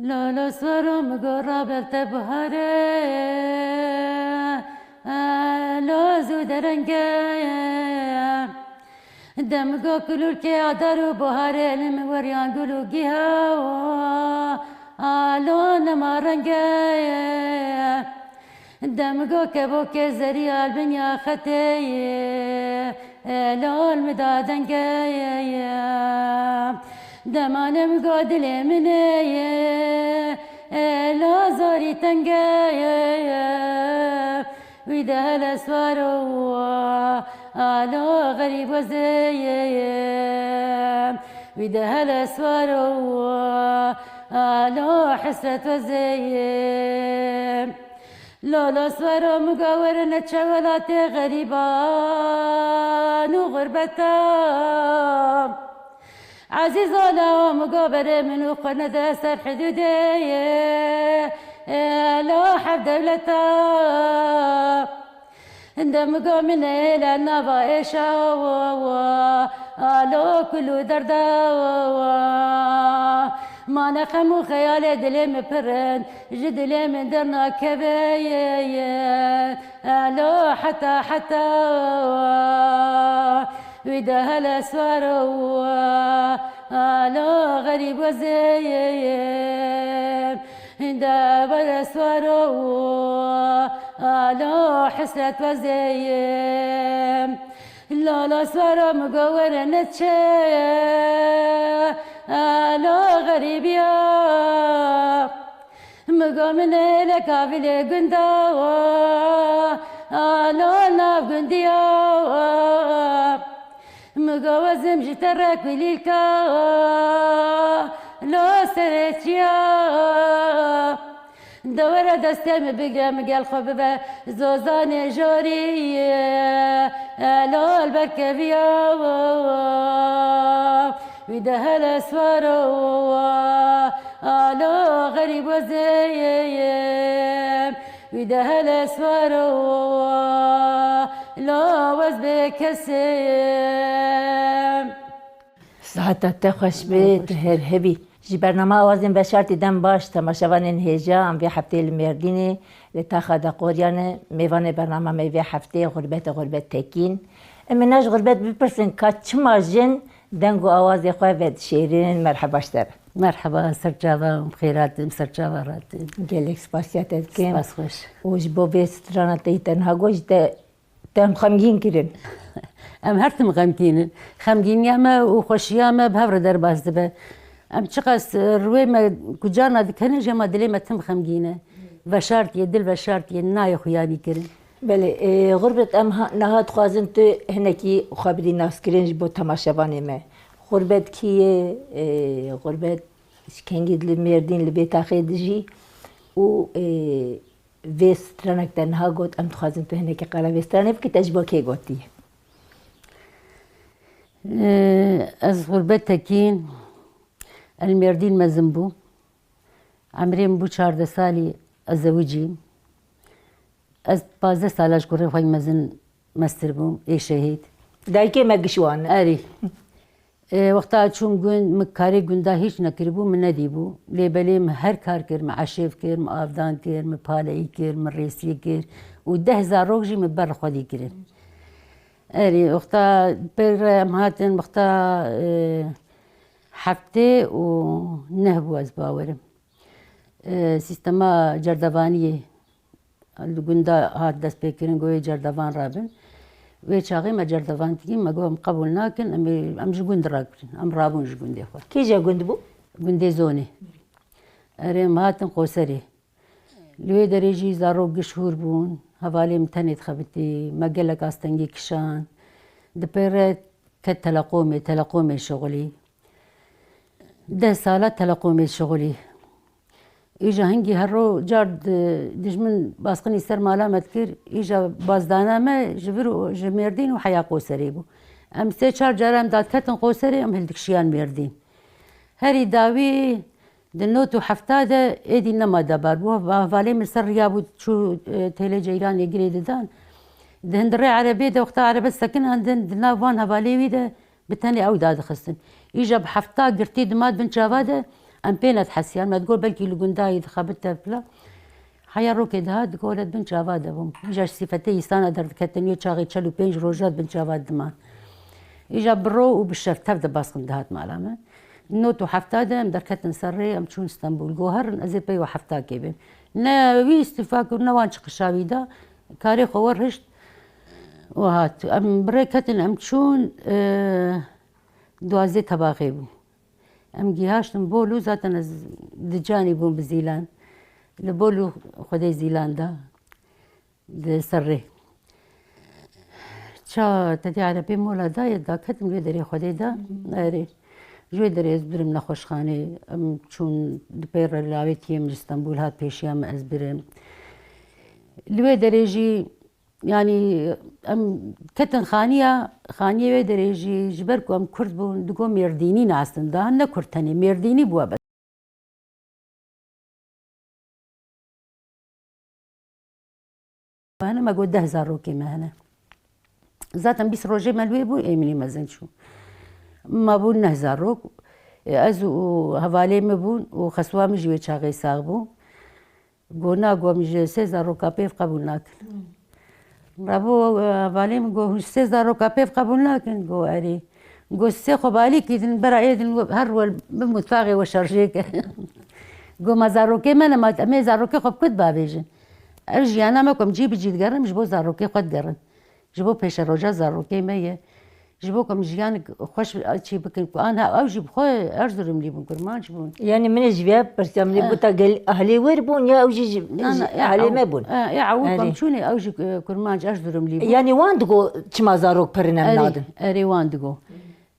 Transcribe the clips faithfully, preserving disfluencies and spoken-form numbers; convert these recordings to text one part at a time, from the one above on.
Lolo swaro mi go rabel te buhare, elo zû derenge. Dem go kululkê adar û buhare, li min weriyan gul û giha, alo nema renge. Dem go kevokê zerî al binya xetê ye, elo li min da denge ye. Dema nem go dilê min ye, elo zarî tenge ye. Wî de hele swaro, alo xerîb wezê ye. Wî de hele swaro, alo hesret wezê ye. Lolo swaro mi go were neçe welatê xerîban û xurbeta. Ezîza lawa mi go berê min û xwe nede ser hidûdê ye, elo hev dewleta. Hinde mi go min ê le nava êşa wa wa, alo kul û derda wa wa. Mane xem û xeyalê dilê min pir in, ji dilê min dernakeve ye ye. Alo heta heta wa wa. Wî de hele swaro wa, alo xerîb wezê ye ye. Hinde were swaro, alo hesret wezeyim. Lala swaro mi go were neçe, alo xerîbiya. Mi go min ê le kavilê gunda, alo nav gundiya. Mi go wezim ji te re kulîlka, lo serê çiya. De were destê mi bigre, mi gel xwe bibe zozanê jorî. Elo li ber keviya, wî de hele swaro, alo xerîb wezeyê. Wî de hele swaro, la wez bê kesê. Siheta te xweş be, tu her hebî. Ji bernama Awazên Veşartî dem baş, temaşevanên hêja, em vê hefteyê li Mêrdînê, li taxa Deqoriyan e, mêvanê bernama me vê hefteyê Xurbet e, Xurbet Tekîn. Em ê ne ji Xurbet bipirsin ka çima jin deng û awazê xwe vedişêrin. Merheba ji te re. Merheba, ser çava, em xêr hatin, ser çava hatin. Gelek spasiya te dikim. Spas xweş. Û ji bo vê strana te yî te niha got, ji te, te em xemgîn kirin. Em her tim xemgîn in. Xemgîniya me û xweşiya me bi hev re derbas dibe. Em çiqas, e, rûyê me ku carna dikene jî, hema dilê me tim xemgîn e. Veşartiye, dil veşartiye, nayê xuyanî kirin. Belê, e, Xurbet, em ha-, niha dixwazin tu hinekî xwe bidî naskirin ji bo temaşevanê me. Xurbet kî ye? E, Xurbet ji kengî li Mêrdîn li vê taxê dijî û, e, vê stranek te niha got, em dixwazin tu hinekî qala vê stranê bikî, te ji bo kê gotiye? E, ez Xurbet Tekîn, ez li Mêrdîn mezin bûm. Emrê min bû çardeh salî, ez zewicîm. Ez pazdeh sala ji kurê xwe yî mezin mestir bûm, ê şehîd. Dayikê me giş wan e. Erî. Ê, wexta çûm gund, min karê gunda hîç nekiribû, min nedîbû. Lê belê min her kar kir, min eşêv kir, min avdan kir, min paleyî kir, min rêsiyê kir û deh zarok jî min ber xwedî kirin. Erê, wexta pê re em hatin, wexta, ê, heftê û neh bû, ez bawerim. Ê, sîstema cerdevaniyê li gunda hat destpêkirin, goyê cerdevan rabin. Wê çaxê me cerdevan dikîn, me got, em qebûl nakin, em ê, em ji gund rakirin. Em rabûn ji gundê xwe. Kîje gund bû? Gundê Zonê. Erê, em hatin Qoserê. Li wê derê jî zarok giş hûr bûn. Hevalê min tenê dixebitî. Me gelek astengî kişand. Di pê re ket teleqomê, teleqomê şixulî. Deh sala teleqomê şixulî. Îja hingî her ro car di-, dijmin basqinî ser mala me dikir. Îja bazdana me ji vir û ji Mêrdîn û heya Qoserê bû. Em sê çar cara em dadiketin Qoserê, em hildikişiyan Mêrdîn. Herî dawî di nod û hefta de êdî nema debar bû. Hevalê min ser riya bû, çû, e, têlê ceyranê girê didan. Di hundirê erebê de wexta erebe sekinandin, di nav van hevalê wî de bi tenê ew dadixistin. Îja bi hefta girtî dimat bin çava de, Em pê nedihesiyan, me digot belkî li gundayî dixebite filan. Heya rokê dihat, digot wele di bin çava de bûm. Îja ji sîfetê îsana derdiketin, wê çaxê çel û pênc roja di bin çava diman. Îja bi ro û bi şev tev de baskin dihat mala me. Nod û hefta de em derketin ser rê, em çûn Stenbûl. Got herin, ez ê pey we heftakê bêm. Ne wî îstîfa kir, ne wan çiqişa wî da. Karê xwe werhişt û hat. Em bi rê ketin, em çûn, e, duwazdeh tebaxê bû. Em gihaştin Bolu, zaten ez di canî bûm bi Zîlan. Li Bolu Xwedê Zîlan da, di ser rê. Ça te dî erebê mola da ye, daketim wê derê Xwedê da. Erê. Ji wê derê ez birim nexweşxanê. Em çûn di pey re lawê tiyê min ji Stenbûl hat pêşiya min, ez birim. Li wê derê jî, yanî, em ketin xaniya, xaniyê wê derê jî, ji ber ku em Kurd bûn, digo Mêrdînî ne aslında, ne Kurd tenê, Mêrdînî bû bes. Hene me got deh zarokê me hene. Zaten bîst rojê me li wê bû, ê min î mezin çû. Me bûn neh zarok. Ez û hevalê min bûn û xeswa min jî wê çaxê sax bû. Got na, got em ji sê zaroka pêv qebûl nakin. Bravo, e, hevalê min got, hûn sê zaroka pêv qebûl nakin? Got erê. Got sê xwe balî kî din, bera ê din, got her wel bi mutfaxê we şerjê ke. Got ma zarokê me ne, ma em ê zarokê xwe bi ku dibavêjin? Ev jiyana me ku em cî bi cî digerin, ji bo zarokê xwe digerin. Ji bo pêşeroja zarokê me ye. Ji bo ku em jiyanek xweş çî bikin ku an ew jî bi xwe Erzurumlî bûn, Kurmanc bûn. Yani min ê ji vê pirsiya, min ê Eh. gota gel ahlê wir bûn ya ew jî ji, Na, ji na, ê ahlê ew-, me bûn? eh, ê ew ku em Erê. çûnê, ew jî, eh, Kurmanc Erzurumlî bûn. Yani wan digo çima zarok pirin em Erê, nadin? Erê wan digo.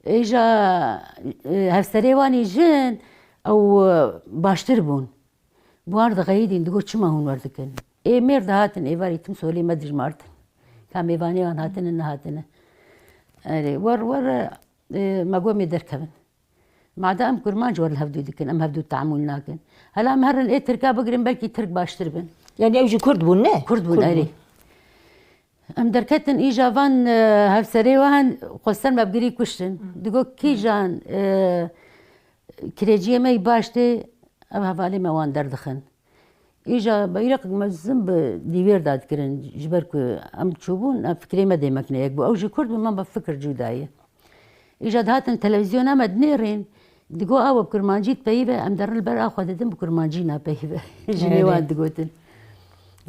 Êja, eh, hevserê wan î jin ew, eh, baştir bûn. Bi wan re dixeyidîn, digot çima hûn wer dikin? Ê mêr dihatin êvarî tim solê me dijmartin. Ka mêvanê wan hatine nehatine. Erê, wer, wer, e, me got em ê derkevin. Mada em Kurmanc wer li hevdû dikin, em hevdû teamûl nakin. Hela em herin ê Tirka bigirin, belkî Tirk baştir bin. Yani ew jî Kurd bûn, ne? Kurd bûn, Kurd erê. bûn. Em derketin îja van, e, hevserê wan xwe ser me bigirî kuştin. Digot kîjan, e, kirêciyê me yî baş tê, ev hevalê me wan derdixin. Îja beyrek mezin bi dîwêr da dikirin, ji ber ku em çûbûn, ev fikrê me dê mekine yek bû. Ew jî Kurd bû, me bi fikir cuda ye. Îja dihatin televîzyona me dinêrên, digo a we bi kurmancî dipeyive, em derin li ber a xwe didin bi kurmancî napeyive. Jinê Erê. wan digotin.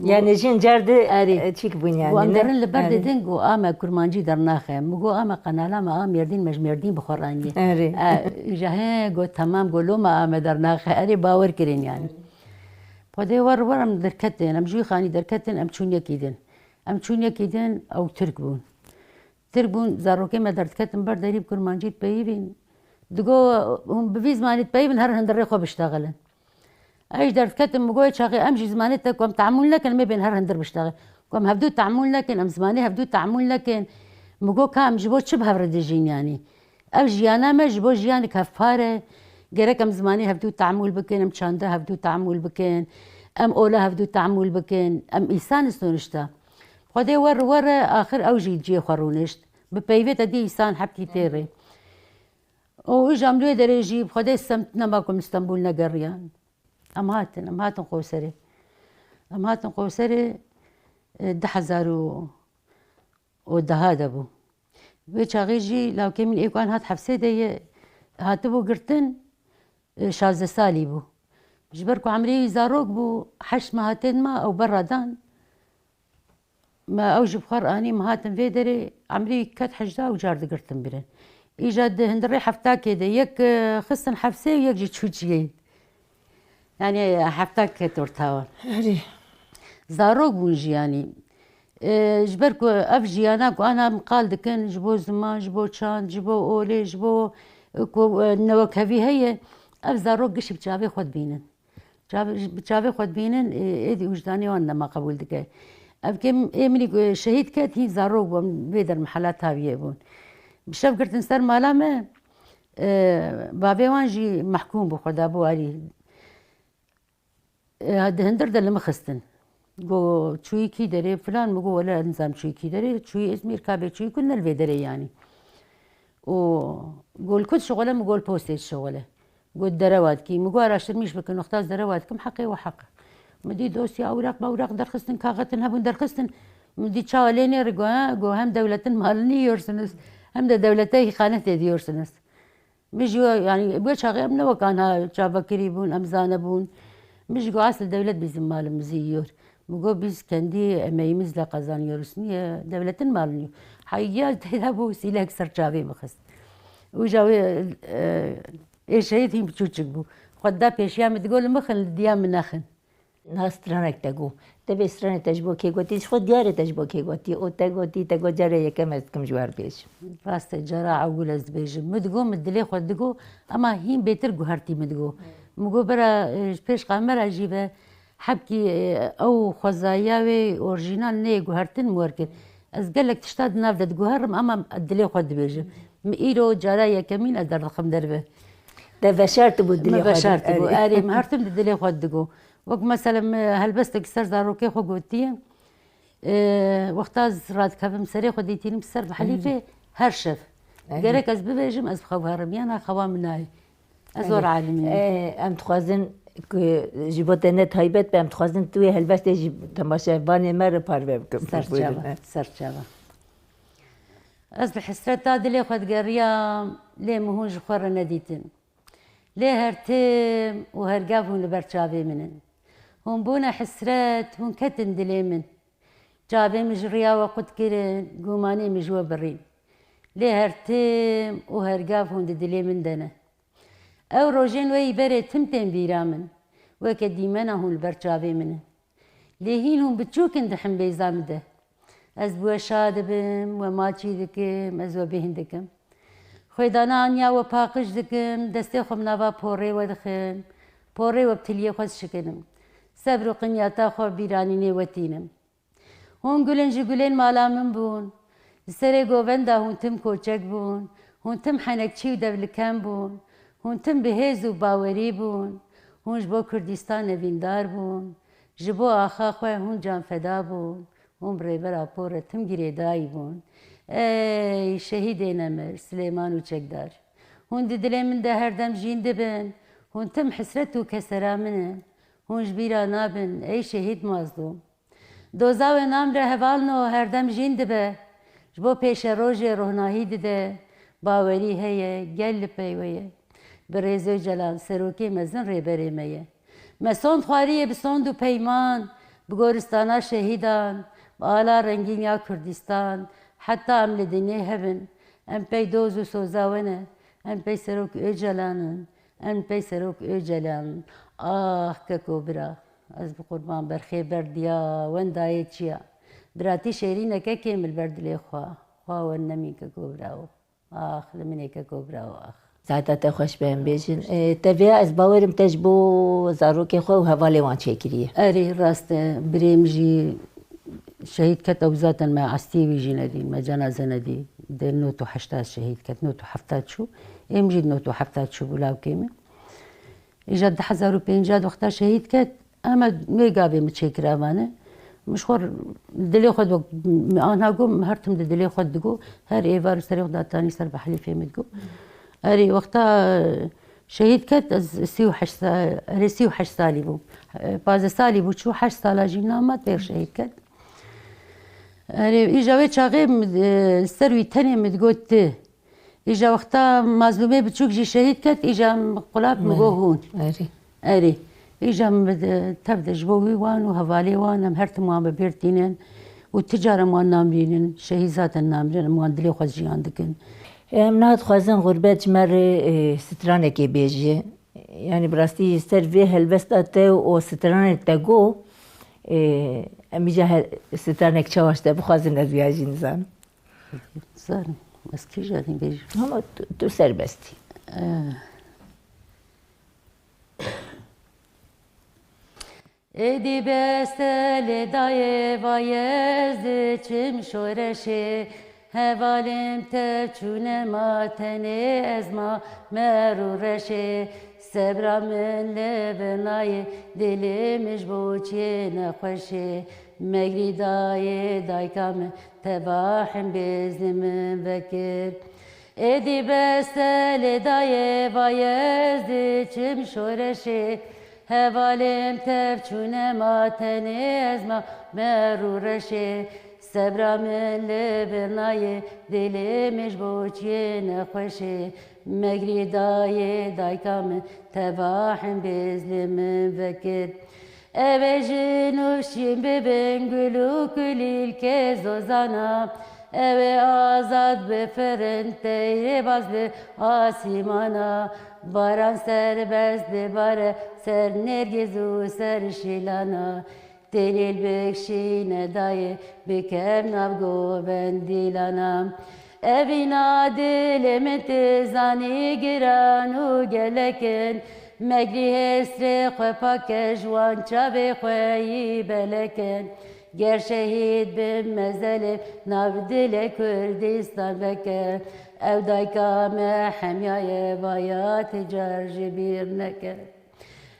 Yani jin car di, Erê. e, çîk bûn yani, Wan ne? derin li ber Erê. didin, got a me kurmancî dernaxe. Min got a me qenala me a Mêrdîn, me ji Mêrdîn bi xwe raniye. Erê. E, îja he, got temam, got loma a me dernaxe. Erê bawer kirin yani. Xwedê wer wer em derketin, em ji wî xanî derketin, em çûn yekî din. Em çûn yekî din, ew Tirk bûn. Tirk bûn, zarokê me derdiketin ber derî bi kurmancî dipeyivîn. Digo, hûn bi vî zimanî dipeyivin, her hundirê xwe biştexilin. Ez jî derdiketim, min got, çaxê em jî zimanê te ku em teamûl nekin, em ê bên her hundir biştexin. Ku em hevdû teamûl nekin, em zimanê hevdû teamûl nekin. Min got, ka em ji bo çi bi hev re dijîn yanî? Ev jiyana me ji bo jiyanek hevpar e. Gerek em zimanê hevdû teamûl bikin, em çanda hevdû teamûl bikin, em ola hevdû teamûl bikin, em îsan in sonişta. Xwedê wer wer e, axir ew jî cihê xwe rûnişt. Bi peyvê te dî îsan hebkî tê rê. Û îja em li wê derê jî bi Xwedê semt nema ku em li Stenbûl negeriyan. Em hatin, em hatin Qoserê. Em hatin Qoserê, e, du hezar û deha de bû. Wê çaxê jî lawkê min ê ku an hat hefsê de ye, hatibû girtin, e, şazdeh salî bû. Ji ber ku emrê wî zarok bû, heşt meha tên ma ew berra dan. Me ew ji bi xwe re anî, me hatin vê derê, emrê wî ket hejda û car digirtin birin. Îja di hundirê heftakê de yek, e, xistin hefsê û yek jî çû çiyê. Yani heftak ket orta wan. Erê. Zarok bûn jî yani. E, ji ber ku ev jiyana ku ana em qal dikin, ji bo ziman, ji bo çand, ji bo olê, ji bo, e, ku, e, newekevî heye, ev zarok gişî bi çavê xwe dibînin. Çav-, bi çavê xwe dibînin, ê, êdî wijdanê wan nema qebûl dike. Ev kêm ê min î ku şehîd ket, hîn zarok bû, em vê der mehela taviyê bûn. Bi şev girtin ser mala me, e, bavê wan jî mehkûm bû, xwe dabû alî. E, di hundir de li min xistin. Got, çûyî kî derê, filan, min got, wele ez nizam çûyî kî derê, çûyî Îzmîr, ka bê çûyî ku ne li vê derê yanî. Û got, li ku dişixule, min got, li postê dişixule. Got, derewa dikî. Min got, araştirmîş bikin, wexta ez derewa dikim, heqê we heq. Min dî dosya, ewraq mewraq derxistin, kaxetin hebûn derxistin. Min dî çawa lê nêri, got, ha, got, hem dewletin malını yiyorsunuz, hem de devlete ihanet ediyorsunuz. Min jî we, yanî, wê çaxê em ne wek anha çavakirî bûn, em zane bûn. Min jî got, "Aslında devlet bizim malımızı yiyor." Min got, "Biz kendi emeğimizle kazanıyoruz. Niye devletin malını yiyor?" Heyya teyda bû, sîlek ser çavê min xist. Uca wê, e, ê şehîd hîn biçûçik bû. Xwe da pêşiya min digot, "Li min xin, li diya min nexin." Niha stranek te got. Te vê stranê te ji bo kê gotî? Ji xwe diyar e te ji bo kê gotî. Û te gotî, te got, "Cara yekem ez dikim ji we re bêjim." Rast e, cara ewil ez dibêjim. Min digot, min dilê xwe digot, ema hîn bêtir guhertî min digot. Min got, "Bira, e, ji pêş kamera jî ve hebkî, e, ew xwezayiya wê orjînal neyê guhertin, min wer kir. Ez gelek tişta di nav de diguherim, ema dilê xwe dibêjim." Min îro cara yekemîn ez derdixim derve. Te veşartibû dilê xwe. Min veşartibû. Erê. Erê, min her tim di dilê xwe digot. Wek mesela min helbestek ser zarokê xwe gotiye, e, wexta ez radikevim serê xwe dîtînim ser bi helîfê her şev. Erê. Gerek ez bibêjim, ez bixew herim. Yana xewa min nayê. Ez zor alimî. E, em dixwazin ku ji bo te ne taybet be, em dixwazin tu wê helbestê ji temaşevanê me re parve bikim. Serçava, serçava. Ez bi hesreta dilê xwe digeriyam, lê min hûn ji xwe re nedîtin. Lê her tim û her gav hûn li ber çavê min in. Hûn bûne hesret, hûn ketin dilê min. Çavê min ji riya we qut kirin, gumanê min ji we birîn. Lê her tim û her gav hûn di dilê min de ne. Ew rojên we yî berê tim tên bîra min. Weke dîmena hûn li ber çavê min in. Lê hîn hûn biçûk in di himbêza min de. Ez bi we şa dibim, we maçî dikim, ez we bêhn dikim. Xwêdana aniya we paqij dikim, destê xwe bi nava porê we dixim, porê we bi tiliyê xwe dişikinim. Sebr û qinyata xwe bi bîranînê we tînim. Hûn gul in, ji gulên mala min bûn. Li serê govenda hûn tim koçek bûn. Hûn tim henekçî û devlikem bûn. Hûn tim bi hêz û bawerî bûn. Hûn ji bo Kurdistan nevîndar bûn. Ji bo axa xwe hûn can feda bûn. Hûn bi Rêber Apo re tim girêdayî bûn. Ey şehîdê nemir, Silêman û Çekdar. Hûn di dilê min de her dem jîn dibin. Hûn tim hesret û kesera min in. Hûn ji bîra nabin, ey şehîd mazlûm. Doza we namre hevalno her dem jîn dibe. Ji bo pêşerojê rohnahî dide. Bawerî heye, gel li pey we ye. Birêz Ocalan, serokê mezin rêberê me ye. Me sond xwariyê bi sond û peyman, bi goristana şehîdan, bi ala rengîn ya Kurdistan, heta em li dinyê hebin, em pey doz û soza we ne, em pey Serok Ocalan in, em pey Serok Ocalan in. Ax keko bira, ez bi qurban berxê berdiya wendayê çiya. Biratî şêrîneke kêm li ber dilê xwe, xwa we nemîn keko birawo. Ax, li min ê keko birawo, ax. Saeta te xweş be, em bêjin. E, te vêya ez bawerim te ji bo zarokê xwe û hevalê wan çêkiriye. Erê, rast e, birê min jî şehîd ket, ew zaten me estiyê wî jî nedî, me cenaze nedî. Dê nod û heşta şehîd ket, nod û hefta çû. Ê min jî nod û hefta çû bû lawkê min. Îja du hezar û pêncî de wexta şehîd ket, em ê gavê min çêkira vane. Min ji xwe dilê xwe de, min anha got, min her tim di dilê xwe digot, her êvar û serê xwe datanî ser bi helîfê min digot. Erê, wexta şehîd ket, ez sî û heşt sa-, erê, sî û heşt salî bûm. Pazdeh salî bû, çû heşt sala jî nama têr şehîd ket. Erê, îja wê çaxê min, e, ser wî tenê min digot ti. Îja wexta Mazlûmê biçûk jî şehîd ket, îja qulap min got hûn. Erê. Erê. Îja min bi-, tev de ji bo wî wan û hevalê wan em her tim wan bi bîr tînin û ti car em wan namînin, şehîd zaten namirin, em wan dilê xwe jiyan dikin. Em niha dixwazin xurbet ji me re, e, stranekê bêjî. Yanî bi rastî ser vê helbesta te û stranê te got, e, em îja he-, stranek çawa ji te bixwazin ez vêya jî nizanim. Zanim, ez kîjan ê bêjim? Ama tu, tu serbest î. Eh. Êdî beste lê dayê, va ez diçim şoreşê, hevalên tev çûne ma tenê, ez ma mer û reşê. Sebra min li vinayê, dilê min ji bo çiyê nexweşê. Megrî dayê dayka min, teva hembêz li min vekir. Êdî bes te lê dayê, va ez diçim şoreşê. Hevalên tev çûne ma, tenê ez ma me rûreşê. Sebra min li vir nayê, dilê min ji bo çiyê nexweşê. Megrî dayê dayka min, teva hembêz li min vekir. Ew ê jin û şîn bibin, gul û kulîlkê zozana. Ew ê azad bifirin, teyrê baz li asîmana. Baran serbest bibare ser nêrgiz û ser şîlana. Têlîl bikşîne dayê, bikem nav govendîlana. Evîna dilê min, tu zanî, giran û gelek in. Megrî hêsrê xwe pake, ji wan çavê xwe yî belek in. Ger şehîd bim mezelê, nav dilê Kurdistan veke. Ew dayka me hemya ye, vaya ti car ji bîr neke.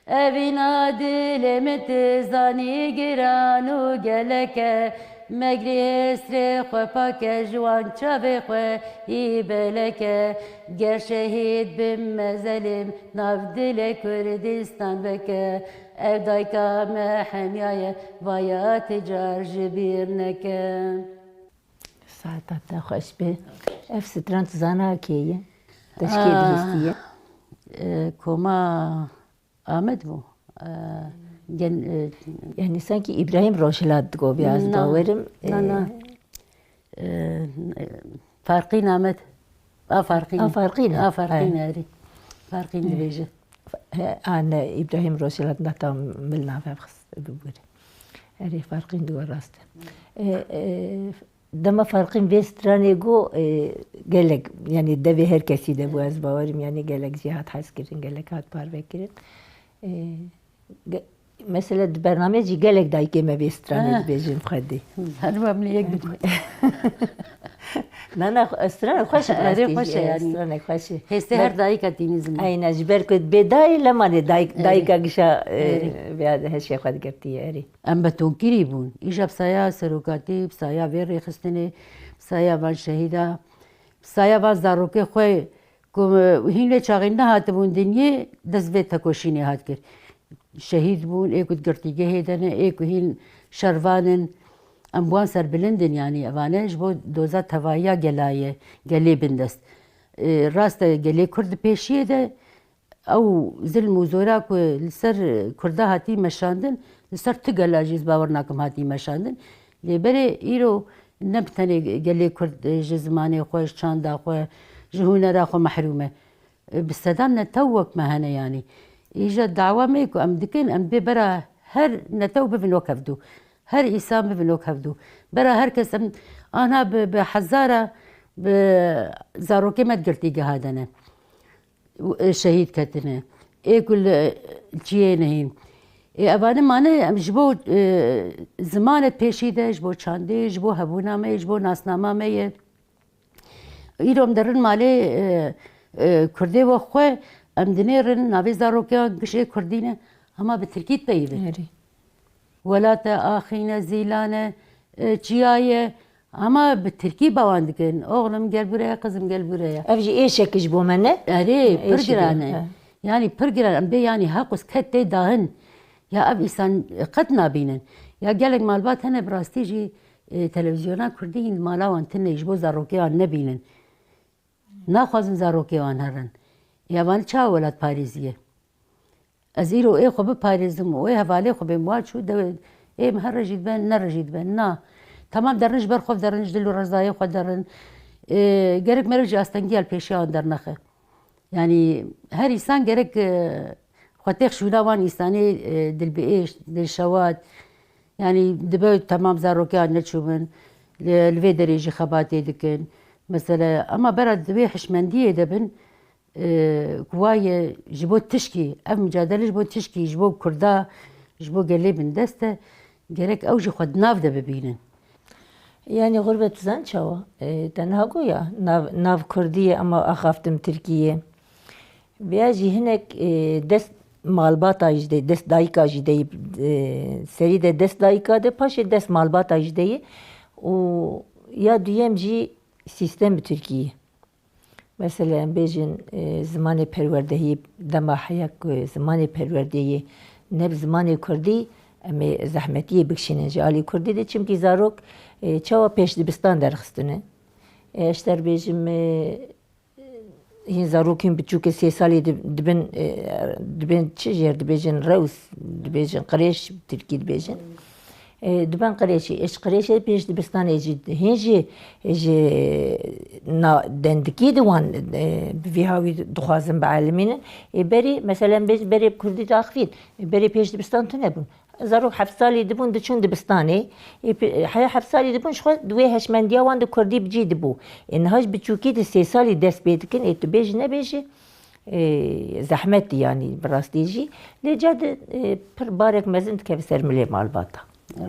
Evîna dilê min, tu zanî, giran û gelek e. Megrî hêsrê xwe pake, ji wan çavê xwe yî belek e. Ger şehîd bim mezelim, nav dilê Kurdistan veke. Ev dayka me hemya ye, vaya ti car ji bîr neke. Saeta te xweş be. Ev stran tu zana kê ye? Te ji kê Ah, dihîstiye? E, koma Amed bû. E, gen, e, Yani sanki Îbrahîm Rojhilat digoviya ez Na, bawerim. na, na. E, E, e, Farqîn Amed. A Farqîn. A Farqîn e? A Farqîn He. erî. Farqîn dibêje. He, a ne, Îbrahîm Rojhilat nata mil navê xist bibûre. Erê Farqîn digo rast e. E, e, Dema Farqîn vê stranê got, e, gelek, yani devê her kesî de bû, ez bawerim, yani gelek jî hat hezkirin, gelek hat parvekirin. E, ge-, mesela di bernameyê jî gelek dayikê me vê stranê Ha. dibêjin xwedî. Her wa min yek bû. Na, na, stran xweş e, Erê rastî xweş jî, e, e, yani. Stran xweş e. Hêstê Ber- her dayika tînî ziman. Aynen, ji ber ku bê dayê lemanê dayik, Erê. dayika gişa, e, Erê. vê heşê xwe digirtiye, erê. Em betonkirî bûn. Îja bi saya serokatî, bi saya vê rêxistinê, bi saya van şehîda, bi saya van zarokê xwe ku hîn wê çaxê nehatibûn dinyê, dest vê tekoşînê hat kir. Şehîd bûn, ê ku di girtîgehê de ne, ê ku hîn şervan in. Em bi wan serbilind in, yanî evane ji bo doza tevahiya gela ye, gelê bindest. Ê, rast e, gelê Kurd di pêşiyê de, Ew zilm û zora ku li ser Kurda hatî meşandin, li ser tu gela jî ez bawer nakim hatî meşandin. Lê berê îro ne bi tenê gelê Kurd ji zimanê xwe, ji çanda xwe, ji hunera xwe mehrûm e. Bi sedan netew wek me hene yanî. Îja dawa me ku em dikin, em bê bera her netew bibin wek hevdû. Her îsan bibin wek hevdû. Bera her kes em ana bi, bi hezara bi zarokê me di girtîgeha de ne. û, e, şehîd ketine. Ê ku li, e, çiyê nehîn. Ê, evane mane em ji bo, e, zimanet pêşî de, ji bo çandê, ji bo hebûna me, ji bo nasnama me ye. Îro em derin malê, e, e, kurdê we xwe, em dinêrin, navê zarokeyan gişê kurdî ne, hema bi tirkî dipeyivin. Erê. Welat e, axîn e, zîlan e, e, çiya ye. Ama bi tirkî bawan dikin. Oğlum gel buraya, kızım gel buraya. Ev jî êşek ji bo me ne? Erê, pir Êşek, giran e. he. Yani pir giran. Em bê yani haq û ket tê dahin. Ya ev îsan qet nabînin. Ya gelek malbat hene bi rastî jî, e, televîzyona kurdî hîn mala wan tune ji bo zarokê wan nebînin. Naxwazin zarokê wan herin. Ya van çawa welatparêzî ye? Ez îro ê xwe biparêzim û ê hevalê xwe bêm wa çû dewê ê min her rejî dibe, ne rejî dibe. Na. Temam derin ji ber xwe derin, ji dil û rezayê xwe derin. Ê, gerek meriv jî astengiya li pêşiya wan dernexe. Yanî her îsan gerek, e, xwe têx şûna wan îsanê, e, dilbiêş, dilşewat. Yanî dibe temam zarokiyan neçûbin. Li, li vê derê jî xebatê dikin. Mesele, ema bera di wê hişmendiyê de bin, e, ku waye ji bo tişkî, ev micadele ji bo tişkî, ji bo Kurda, ji bo gelê bindest e, gerek ew jî xwe di nav de bibînin. Yanî xurbet zan çawa? E, te niha goya nav, nav Kurdî ye, ema axaftim Tirkî ye. Vêya jî hinek, e, dest malbata jî de, dest dayika jî de, e, serî de dest dayika de, paşê dest malbata jî de ye. Û ya duyem jî sîstem bi Tirkî ye. Mesela em bêjin, e, zimanê perwerdehiyê, dema heya ku zimanê perwerdeyê ne bi zimanê kurdî, em ê zehmetiyê bikişînin ji alî kurdî de, çimkî zarok, e, çawa pêş dibistan derxistine. E, ez ji te re bêjim, e, hîn zarokên biçûkê sê salî di-, dibin, e, dibin çi jêr dibêjin, rews dibêjin, qirêş tirkî dibêjin. E, dibin qirêşî, ê ji qirêşê pêş dibistanê jî, hîn jî ji na dendikî de wan, e, bi vî hawî dixwazin bielimînin. Ê berî, mesela, em bêjin berê bi kurdî diaxivîn, ê berê pêş dibistan tune bûn. Zarok heft salî dibûn, diçûn dibistanê. Ê pe-, heya heft salî dibûn, ji xwe di wê hişmendiya wan de kurdî bi cî dibû. Ê niha ji biçûkî de sê salî dest pê dikin, ê tu bêjî nebêjî, ê, zehmet e, yanî bi rastî jî. Lê ca de, ê, pir barek mezin dikeve ser milê malbata.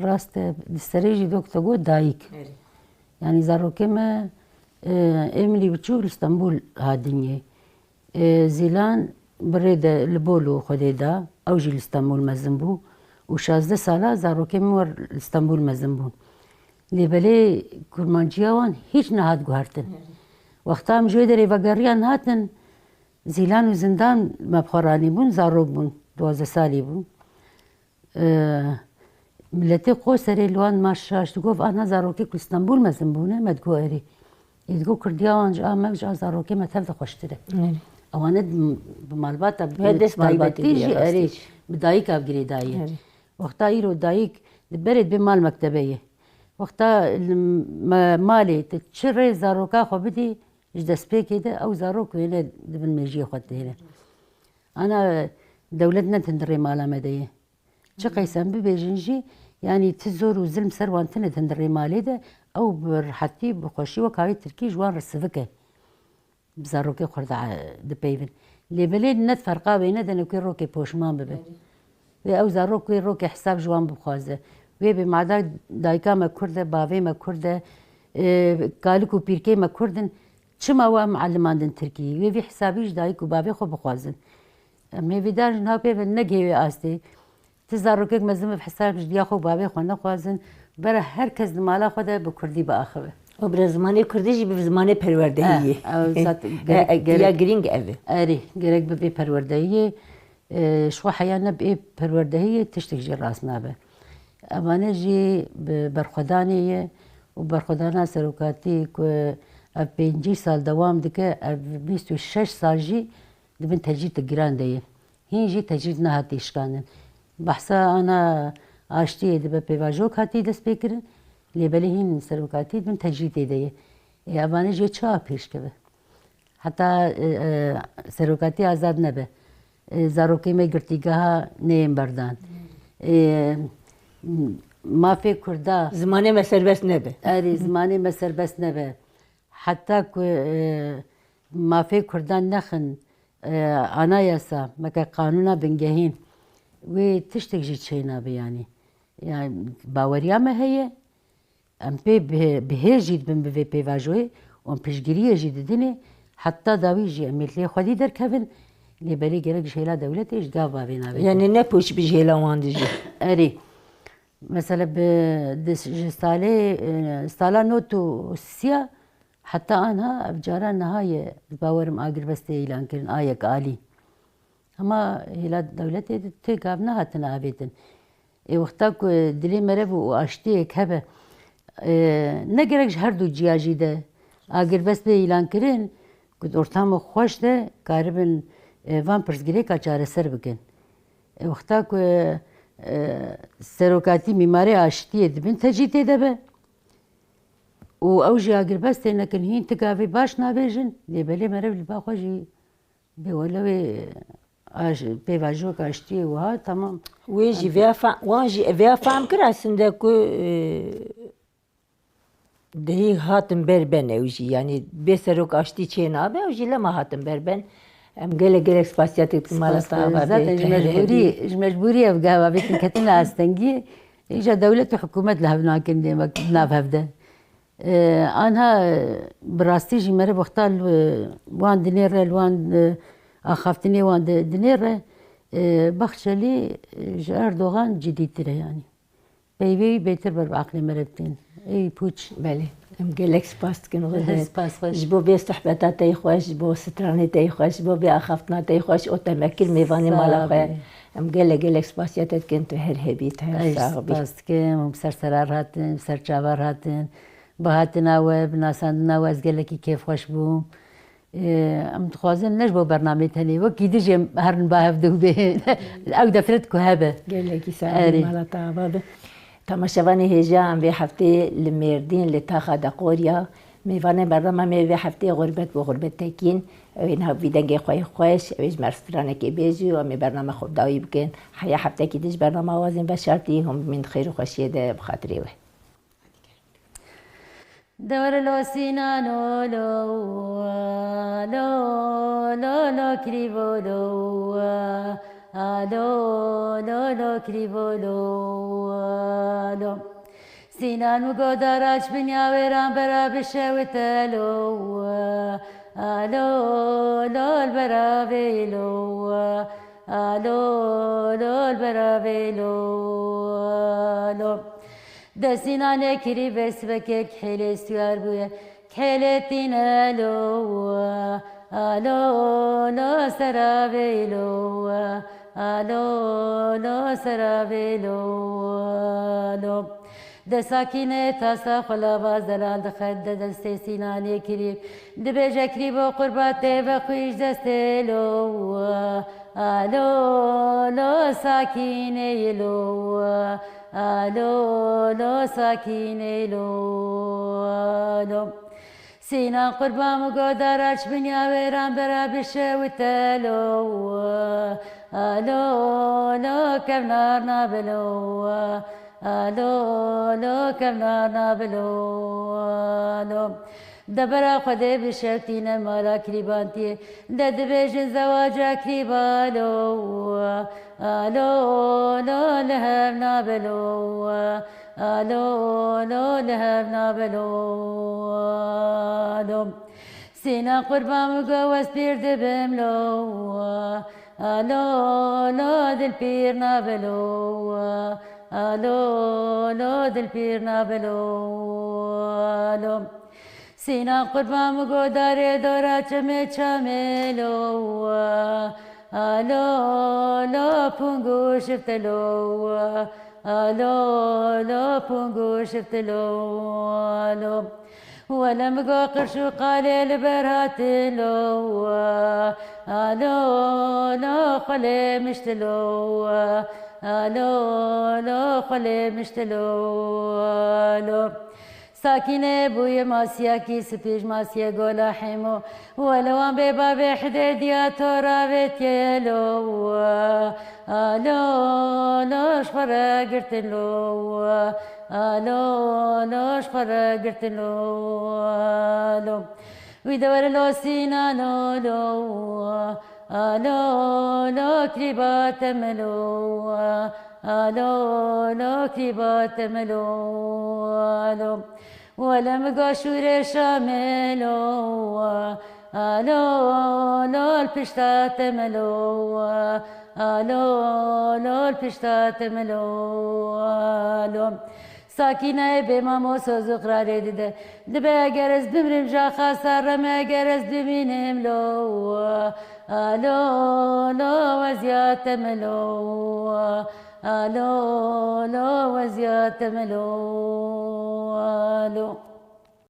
Rast e, di serê jî doktor got dayik. Erê. Yanî zarokê me, e, ê min ê biçûk li Stenbul hat dinyê. E, Zîlan bi rê de li Bolu Xwedê da, ew jî li Stenbul mezin bû û şazdeh sala zarokê min wer li Stenbul mezin bûn. Lê belê kurmanciya wan hîç nehat guhertin. Wexta em ji wê derê vegeriyan hatin, Zîlan û Zindan me bi xwe ranîbûn, zarok bûn, duwazdeh salî bûn. E, miletê Qoserê li wan ma şaş digot, "Ana zarokê ku li Stenbul mezin bûne?" Me digot, "Erê." Ê digot, "Kurdiya wan ji a me, ji a zarokê me tev de xweştir e." Erê. Ewane bi, bi malbata, bi Her des malbatê taybetî diye jî, rastî erê, jî. Bi dayika bi girêdayî ye. Erê. Wexta îro dayik di berê dibe mal mektebe ye. Wexta li me, malê tu çi rê zaroka xwe bidî, ji destpêkê de ew zarok wêne di bin mêjiyê xwe têne. Ana dewlet ne tundurê mala me de ye. Çi qeys em bibêjin jî, yanî ti zor û zilm ser wan tine di hundirê malê de, ew bi rihetî, bi xweşî wek havê tirkî ji wan re sivik e. Bi zarokê xwe re de, dipeyvin. Lê belê ne ferqa wê ne de ne ku rokê poşman bibe. Wê ew zarok wê rokê hesab ji wan bixwaze. Wê bê mada dayika me kurd e, bavê me kurd e, e, kalik û pîrkê me kurd in. Çima we em elimandin tirkî? Wê vî hesabî ji dayik û bavê xwe bixwazin. Em hêvîdar in ha pê ve negihê wê astê. Ti zarokek mezin bi hesab ji diya xwe û bavê xwe nexwazin, bera her kes di mala xwe de bi kurdî biaxive. Û bira zimanê kurdî jî bi zimanê perwerdehiyê. Eh, ew zat Eh, gerek, eh, gerek, ya girîng ev e. Erê, gerek bibe perwerdehiyê. Eh, ji xwe heya ne bi perwerdehiyê tiştek jî rast nabe. Evane jî bi berxwedanê ye û berxwedana serokatî ku ev pêncî sal dewam dike, ev bîst û şeş sal jî di bin tecrîd giran de ye. Hîn jî tecrîd nehatî şikandin. Behsa ana aştiyê dibe pêvajo hatî destpêkirin, lê belê hîn serokatî bin tecrîdê de ye. Ê, evane jê çawa pêş keve? Heta, e, e, serokatî azad nebe. E, zarokê me girtîgeha neyên berdan. E, mafê Kurda. Zimanê me serbest nebe. Erê, zimanê me serbest nebe. Heta ku, e, mafê Kurdan nexin, e, anayasa, meke qanûna bingehîn, wê tiştek jî çênabe yanî. Yani baweriya me heye, em pê bi, bi hêz jî dibin bi vê pêvajoyê û em piştgiriyê jî didinê, heta dawî jî em ê lê xwedî derkevin, lê belê gerek ji hêla dewletê ji gav bavê navê. Yani ne pûç bi ji hêla wan dijî. Erê. Mesela bi, di, ji salê, e, sala nod û sîya heta anha ev cara niha ye, ez bawerim agirbestê îlan kirin, a yek alî. Hema hêla dewletê de tê gav nehatine avêtin. Ê wexta ku dilê merev û aştiyek hebe, e, ne gerek ji her du ciya jî de agirbest bê îlan kirin, ku di ortamê xweş de karibin, e, van pirsgirêka çareser bikin. E, wexta ku, e, serokatî mîmarê aştiyê dibin tecrîdê de be û ew jî agirbestê nekin, hîn ti gavê baş nabêjin, lê belê merev li ba xwe jî bê wele wê aj-, pêvajoyek aştiyê wiha, temam. Wê jî vêya fe-, wan jî vêya fehm kir aslinde ku, e, Dehî hatin ber ben ew jî, yanî bê serok aştî çê nabe, ew jî lema hatin ber ben. Em gelek gelek spasiyatek dikin mala Spas, te ava zaten bê. Ji mecbûrî, ji mecbûrî ev gava bêtin ketine astengiyê. Îca dewlet û hikûmet li hev nakin dêmek di nav hev de. Ee, anha, e, bi rastî jî meriv wexta li wan dinêre, li wan, e, axaftinê wan di-, dinêre, e, Baxçelî, e, ji Erdogan cidîtir e yanî. Peyvê wî bêtir ber bi aqlê me re tên. Ey pûç. Belê. Em gelek spas dikin Gurbet. Spas xweş. Ji bo vê sohbeta te yê xweş, ji bo stranê te yê xweş, ji bo vê axaftina te yê xweş û te me kir mêvanê mala xwe. Em gelek gelek spasiya te dikin, tu her hebî, tu her sax bî. Spas dikim û bi ser sera re hatin, bi ser çava re hatin. Bi hatina we, bi nasandina we ez gelekî kêfxweş bûm. Ê, em dixwazin ne ji bo bernameyê tenê, wekî dî jî em herin ba hev dû bê. Ew defret ku hebe. Gelekî sax bî, mala te ava be. Temaşevanê hêja, em vê heftê li Mêrdîn li taxa Deqoriya. Mêvanê bernama me vê heftê Xurbet bû, Xurbet Tekîn. Ew ê niha vî dengê xwe yê xweş, ew ê ji me re stranekê bêjî û em ê bernama xwe bi dawî bikin. Heya heftekî dî ji bernama Awazên Veşartî hûn bimîn di xêr û xweşiyê de bi xatirê we. Dor lo Sînano lo, lo, lo, lo, krîvo lo, a, lo, lo, lo, krîvo lo, a, lo. Sînan mi godara çi binya wêran bera bişewite lo, a, lo, lo, li bera vê lo, a, lo, lo, li bera vê lo, a, lo. Desîna nêkirî vê sibekê kihêlê stûyar bûye. Kihêlê tîne lo, alo, lo sera vê lo, alo, lo sera vê lo, alo. De sakînê tasa xwe lava zelal dixet de destê Sînanê kirî. Dibêje kirî bo qurba tê ve xwîş destê lo, alo, lo sakînê yi lo. Alo, lo, sakînê lo, alo. Sînan qurban mi godara çi binya wêran bera bişewite lo. Alo, lo, kevnar nabe lo. Alo, lo, kevnar nabe lo, alo. De bera Xwedê bişewtîne mala Krîbantiyê, de dibêjin zewaca Krîba lo, alo, lo, li hev nabe lo, alo, lo, li hev nabe lo, alo. Sînan qurban min go wez pîr dibim lo, alo, lo, dil pîr nabe lo, alo, lo, dil pîr nabe lo, alo. Sînan qurban min godarê dora çemê çamê lo, alo, lo, pungu şifte lo, alo, lo, pungu şifte lo, alo. Wele min go qirş û qalê li ber hatin lo, alo, lo, xwelê mişte lo, alo, lo, xwelê mişte lo, alo. Sakînê bûye masiyakî spî ji masiyê gola hêmo. Wele wan bê bavê hidê diya to ravêtiye lo. Alo, lo, ji xwe re girtin lo. Alo, lo, ji xwe re girtin lo. Alo. Wî de were lo Sînano lo. Alo, lo, krîba te me lo. Alo, lo, krîba te me lo. Alo. Wele min go şûrê Şamê lo, alo, lo, li pişta te me lo, alo, lo, li pişta te me lo, alo. Sakîneyê bê mamo soz û qirarê dide, dibe eger ez bimrim ji xasa reme eger ez bimînim lo, alo, lo, wezya te me lo. Alo, lo, wezya te me lo, alo.